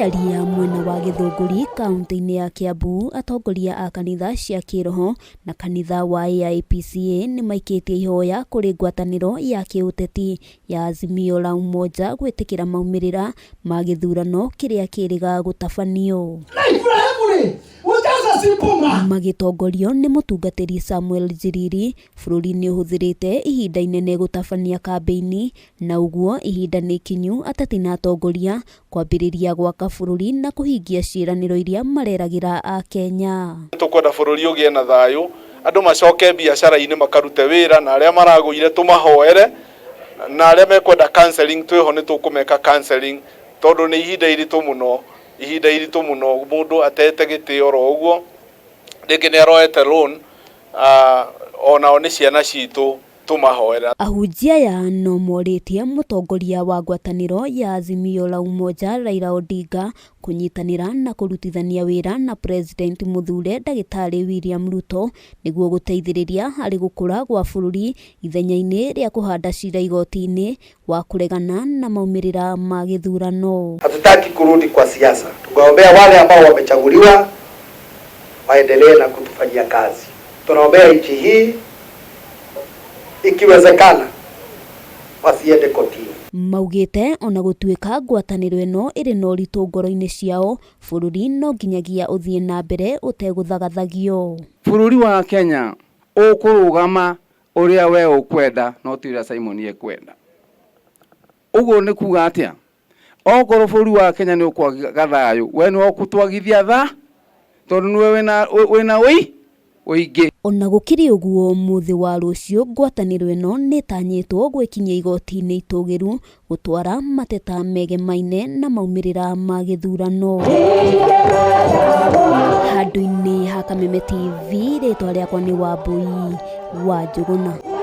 Makĩaria mwena wa Gĩthũngũri kaunti-inĩ ya Kiambu, atongoria a kanitha cia kĩroho na kanitha wa AIPCA nĩ maikĩtie ihoya kũrĩ ngwatanĩro ya kĩũteti ya Azimio la Umoja gwĩtĩkĩra maumĩrĩra ma gĩthurano kĩrĩa kĩrĩga gũtabanio. Na Iburahĩmu-rĩ, was just a simple man. Magĩtongorio nĩ mũtungatĩri Samuel Njiriri, bũrũri nĩ ũhũthĩrĩte ihinda inene gũtabania kambĩini na ũguo ihinda nĩ ikinyu ateti na atongoria kwambĩrĩria gwaka bũrũri na kũhingia ciĩranĩro iria mareragĩra Akenya. Tũkwenda bũrũri ũgĩe na thayũ, andũ macoke biacara-inĩ makarute wĩra, na arĩa maragũire tũmahoere, na arĩa mekwenda counseling twĩho nĩ tũkũmeka counseling, tondũ nĩ ihinda iritũ mũno, ihinda iritũ mũno mũndũ atete gĩtĩ oro ũguo, rĩngĩ nĩ aroete loan, onao nĩ ciana citũ tũmahoera. Ahunjia aya no morĩtie mũtongoria wa ngwatanĩro ya Azimio la Umoja Raila Odinga kũnyitanĩra na kũrutithania wĩra na President mũthure ndagĩtarĩ William Ruto nĩguo gũteithĩrĩria harĩ gũkũra gwa bũrũri ithenya-inĩ rĩa kũhanda cira igoti-inĩ wa kũregana na maumĩrĩra ma gĩthurano. Hatutaki kurudi kwa siasa. Tunaombea wale ambao wamechaguliwa waendelee na kutufanyia kazi. Tunaombea nchi hii ikiwezekana wasiende kotini. Maugĩte ona gũtuĩka ngwatanĩro ĩno ĩrĩ na ũritũ ngoro-inĩ ciao, bũrũri no nginyagia ũthiĩ na mbere ũtegũthagathagio. Bũrũri wa Kenya ũkũrũgama ũrĩa we ũkwenda no ti ũrĩa Simon ekwenda. Ũguo nĩ kuga atĩa? Okorwo bũrũri wa Kenya nĩ ũkwaga thayũ, we nĩwe ũkũtwagithia tha tondũ nĩwe wĩna wĩna ũi ũingĩ. Ona gũkĩrĩ ũguo, mũthĩ wa rũciũ ngwatanĩro ĩno nĩ ĩtanyĩtwo gwĩkinyia igoti-inĩ itũgĩru gũtwara mateta megemaine na maumĩrĩra ma gĩthurano. Handũ-inĩ ha Kameme TV, rĩtwa rĩakwa nĩ Wambui wa Njũgũna.